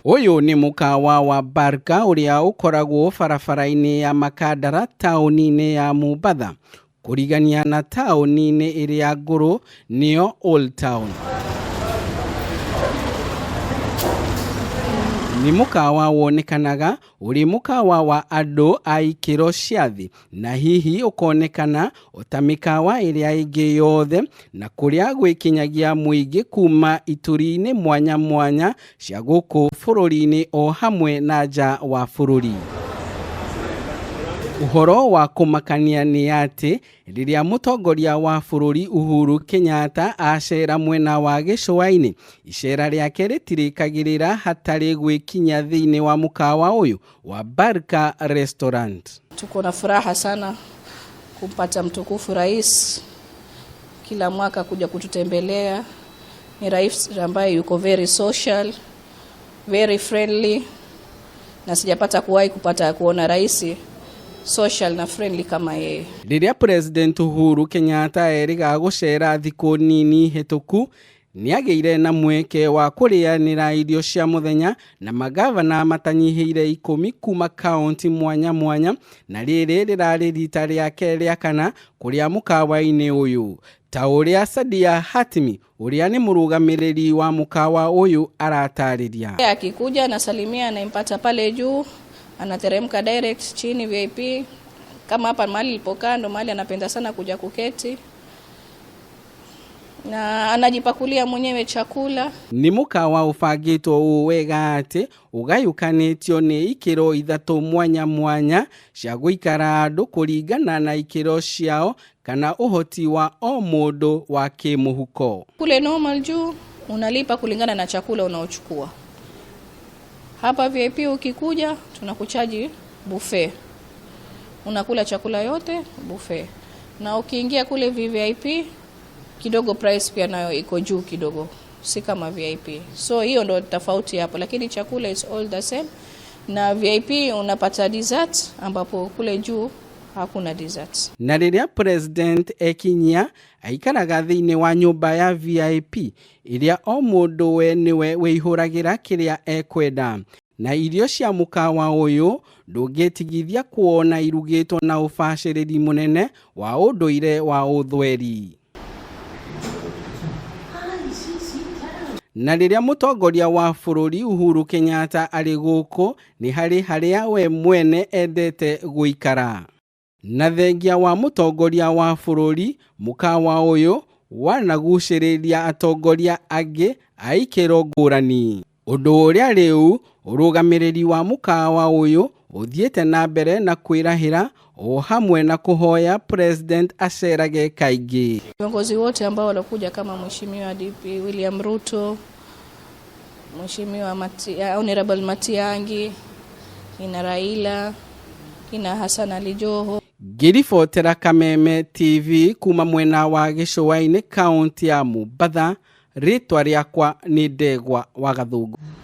Ũyũ nĩ mũkawa wa Barka ũrĩa ũkoragwo barabara-inĩ ya Makandara taũni-inĩ ya Mombatha kũrigania na taũni-inĩ ĩrĩa ngũrũ nĩyo Old Town. Nĩ mũkawa wonekanaga ũrĩ mũkawa wa andũ a ikĩro cia thĩ na hihi ũkonekana o ta mĩkawa ĩrĩa ĩngĩ yothe na kũrĩa gwĩkinyagia mũingĩ kuma ituri-inĩ mwanya mwanya cia gũkũ bũrũri-inĩ o hamwe na nja wa bũrũri. Ũhoro wa kũmakania nĩ atĩ rĩrĩa mũtongoria wa bũrũri Uhuru Kenyatta acera mwena wa gĩcũa-inĩ, icera rĩake rĩtirĩkagĩrĩra hatarĩ gwĩkinya thĩinĩ wa mũkawa ũyũ wa Barka Restaurant. Tuko na furaha sana kumpata mtukufu rais kila mwaka kuja kututembelea. Ni rais ambaye yuko very social, very friendly, na sijapata kuwahi kupata kuona rais social na friendly kama yeye. Rĩrĩa President Uhuru Kenyatta erĩga gũcera thikũ nini hĩtũku nĩagĩire na mweke wa kũrĩanĩra irio cia mũthenya na magavana matanyihĩire 10 kuma kaunti mwanya mwanya na rĩrĩ rĩrarĩ rita rĩake rĩa kana kũrĩa mũkawa-inĩ ũyũ ta ũrĩa Sadia Hatimi ũrĩa nĩ mũrũgamĩrĩri wa mũkawa ũyũ aratarĩria. Akikuja anasalimia, anampata pale juu, anateremka direct chini VIP. Kama hapa mahali nilipokaa ndo mahali anapenda sana kuja kuketi na anajipakulia mwenyewe chakula. Nĩ mũkawa ũbangĩtwo ũũ wega atĩ ũgayũkanĩtio nĩ ikĩro ithatũ mwanya mwanya cia gũikara andũ kũringana na ikĩro ciao kana ũhoti wa o mũndũ wa kĩmũhuko. Kule normal juu unalipa kulingana na chakula unaochukua. Hapa VIP ukikuja tunakuchaji buffet. Unakula chakula yote buffet. Na ukiingia kule VVIP kidogo price pia nayo iko juu kidogo, si kama VIP. So hiyo ndo tofauti hapo, lakini chakula is all the same. Na VIP unapata dessert ambapo kule juu hakuna dessert. Na rĩrĩa president ekinyia aikaraga thĩinĩ wa nyũmba ya VIP ĩrĩa o mũndũ we nĩwe wĩihũragĩra kĩrĩa ekwenda. Na irio cia mũkawa ũyũ ndũngĩtigithia kuona irugĩtwo na ũbacĩrĩri mũnene wa ũndũire wa ũthweri. Na rĩrĩa mũtongoria wa bũrũri Uhuru Kenyatta arĩ gũkũ nĩ harĩ harĩa we mwene endete gũikara. Na thengia wa mũtongoria wa bũrũri mũkawa ũyũ wanagucĩrĩria atongoria angĩ a ikĩro ngũrani. Ũndũ ũrĩa rĩu ũrũgamĩrĩri wa mũkawa ũyũ ũthiĩte na mbere na kwĩrahĩra o hamwe na kũhoya president acerage kaingĩ. Viongozi wote ambao walikuja kama Mheshimiwa DP William Ruto, Mheshimiwa Honorable Matiang'i, kina Raila, kina Hassan Ali Joho. Ngĩribotera Kameme TV kuma mwena wa gĩcũa-inĩ kaunti ya Mombatha, rĩtwa rĩakwa nĩ Ndegwa wa Gathũngũ.